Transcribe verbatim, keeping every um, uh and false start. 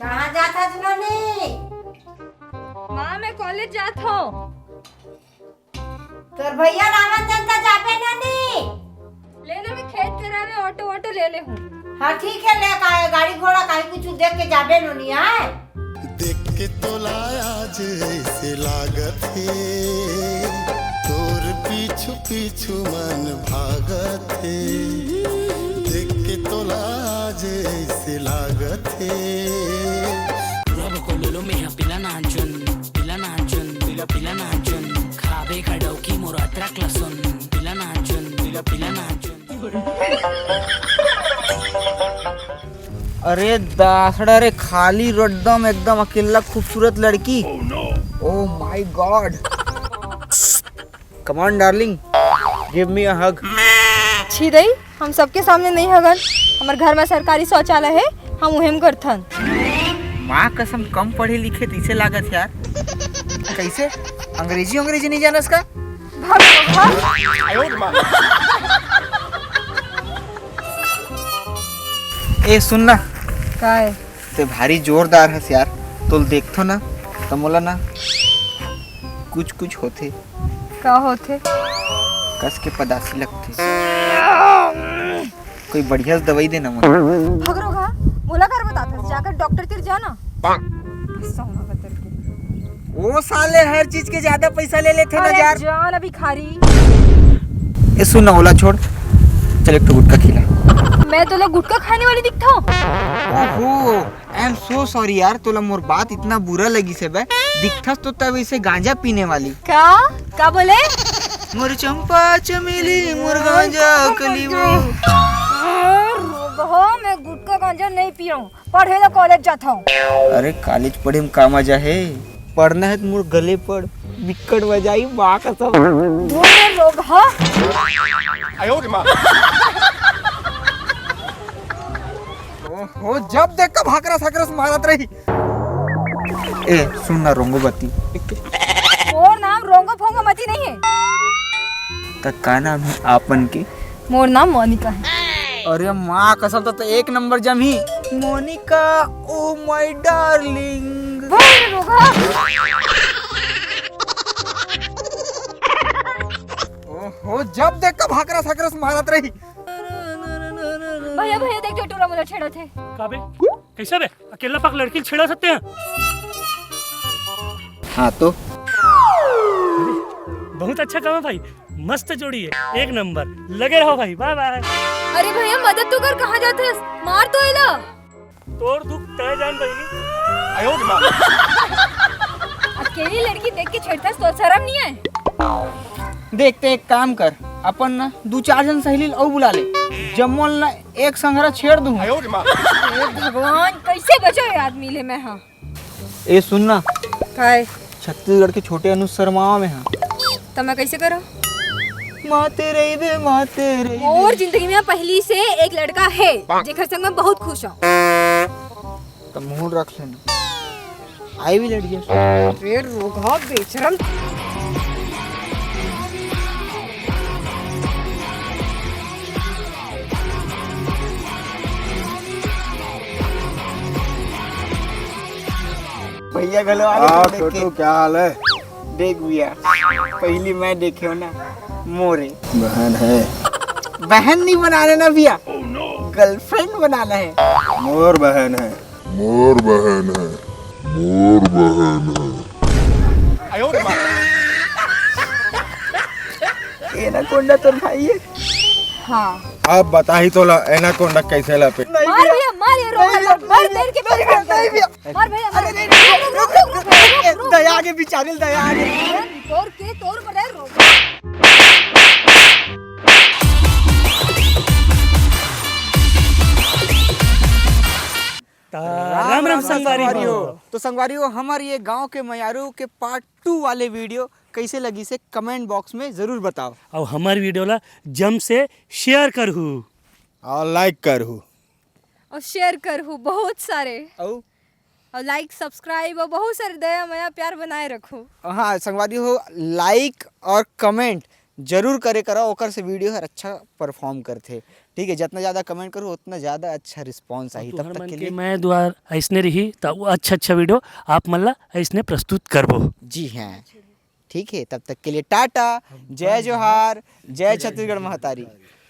कहाँ जात हस नोनी? माँ, मैं कॉलेज जात हूँ। तोर भैया रावत जनता जाबे नोनी। ले ना, मैं खेत करा में ऑटो ऑटो ले ले हूँ। हाँ ठीक है, ले का गाड़ी घोड़ा कहीं कुछ देख के जाबे नोनी आए। देख के तोला आज ऐसे लागत हे, तोर पीछू पीछू मन भागत हे। देख के तोला आज ऐसे लागत हे। पूरा बको लोलो में है, पिला नाचुन, पिला नाचुन, पिला, पिला नाचुन। खाबे का डौकी मोर अदरक लहसुन, पिला नाचुन, पिला, पिला नाचुन। अरे दासड़ा रे, खाली रोड दम, एकदम अकेला खूबसूरत लड़की। Oh my God। Come on darling, give me a hug। छी दई, हम सबके सामने नहीं हगन। हमर घर में सरकारी शौचालय है, हम उहेम करथन। माँ कसम, कम पढ़े लिखे तइसे लागत यार। कैसे? अंग्रेजी, अंग्रेजी नहीं जानस का? भाग, भाग। ए सुन ना। काय? ते भारी जोरदार हस यार, तोल देखथो ना त मोला ना कुछ कुछ होथे। का होथे? कस के पदासी लगथे। कोई बढ़िया से दवाई देना मन। भगरो घा, मोला कर बताथस, जाकर डॉक्टर तिर जा ना। पैसा होना बतर के। वो साले हर चीज के ज्यादा पैसा ले लेथे ना अरे यार। जान अभी खारी। ए सुन ना, ओला छोड़, चल एक ठो गुटखा खिला। मैं तो लोग गुटखा खाने वाली दिखता हूँ। ओहो, I am so sorry यार, तोला मोर बात इतना बुरा लगी से बे। दिखथस तो तब इसे गांजा पीने वाली। का? का बोले? मोर चंपा चमेली, मोर गांजा कली वो। रोगहो, मैं गुटखा गांजा नहीं पियऊँ। पढ़े ला कॉलेज जात हूँ। अरे कॉलेज पढ़े में का मजा है? पढ़ना है तो मोर गले पढ़, बिक्कट बजाई माँ कसम। धुर रोगहा। ओहो, जब देख का भाकरा सकरस मारत रही। ए सुन ना रोंगो बत्ती। मोर नाम रोंगो फोंगो मती नहीं है। त का नाम है आपन के? मोर नाम मोनिका है। अरे माँ कसम, त तो एक नंबर जमही। Monica, oh my darling। भाई रोगहा। ओहो, जब देख का भाकरा सकरस मारत रही। भैया, भैया, देख जो टूरा मोला छेड़त हे। का बे? कैसे बे? अकेला पाक लड़की छेड़ा सकते हैं? हाँ तो। बहुत अच्छा काम है भाई, मस्त जोड़ी है, एक नंबर। लगे रहो भाई, बाय बाय। अरे भैया, मदद तो कर, कहाँ जात हस? मार तो एला। तोर दुख तय जान बहिनी। अकेली लड़की देख के छेड़थस, तो शरम नहीं आए? देख ते एक काम कर, अपन ना दू चार झन सहेली ल अउ बुला ले, जम्मो ल ना एक संघरा छेड़ दूँ। हे भगवान, कैसे बचो ये आदमी ले मैं, हाँ। ए सुन ना, काय? छत्तीसगढ़ के छोटे अनुज शर्मावा में, हाँ। त मैं कैसे करो? माते रहिबे, माते रहिबे। मोर जिंदगी में पहली से एक लड़का है, जेकर संग मैं बहुत खुश हूँ। त मुंह रख लेना। आई भी लड़कियां। रे रोगहा बेशरम। भैया घलो आ गए हाँ, देख के। छोटू, क्या हाल है? देख भैया, पहली मैं देखे हूँ ना, मोरे। बहन है। बहन नहीं बनाना ना भैया, गर्लफ्रेंड बनाना है। मोर बहन है। मोर बहन है। मोर बहन है। एनाकोंडा तोर भाई है? हाँ। अब बताही तोला एनाकोंडा कैसे लपे। मार भैया, मार ये रोगहा, मार तेर के पीछे। नहीं भैया। मार भैया, मार। अरे नहीं, नहीं, रुक, रुक, रुक, रुक, रुक, रुक। दया आगे बिचारे, दया आगे। तोर के, तोर पर है रोगहा। त राम राम संगवारी हो। तो संगवारी हो, हमर ये गांव के मयारू के पार्ट टू वाले वीडियो कैसे लगिस हे कमेंट बॉक्स में जरूर बताओ। अउ हमर वीडियो ला जम से शेयर करहू। अउ लाइक करहू। अउ शेयर करहू बहुत सारे। अउ अउ लाइक, सब्सक्राइब अउ बहुत सारे दया, मया, प्यार बनाए रखो। हाँ संगवारी हो, लाइक अउ कमेंट जरूर करे करो, ओकर से वीडियो हर अच्छा परफॉर्म करथे। ठीक है, जितना ज्यादा कमेंट करो उतना ज्यादा अच्छा रिस्पॉन्स आई। तब तक के लिए मैं दुआर ऐसने रही, तो अच्छा अच्छा वीडियो आप मन ला ऐसने प्रस्तुत करबो। जी हाँ, ठीक है, तब तक के लिए टाटा, जय जोहार, जय छत्तीसगढ़ महतारी।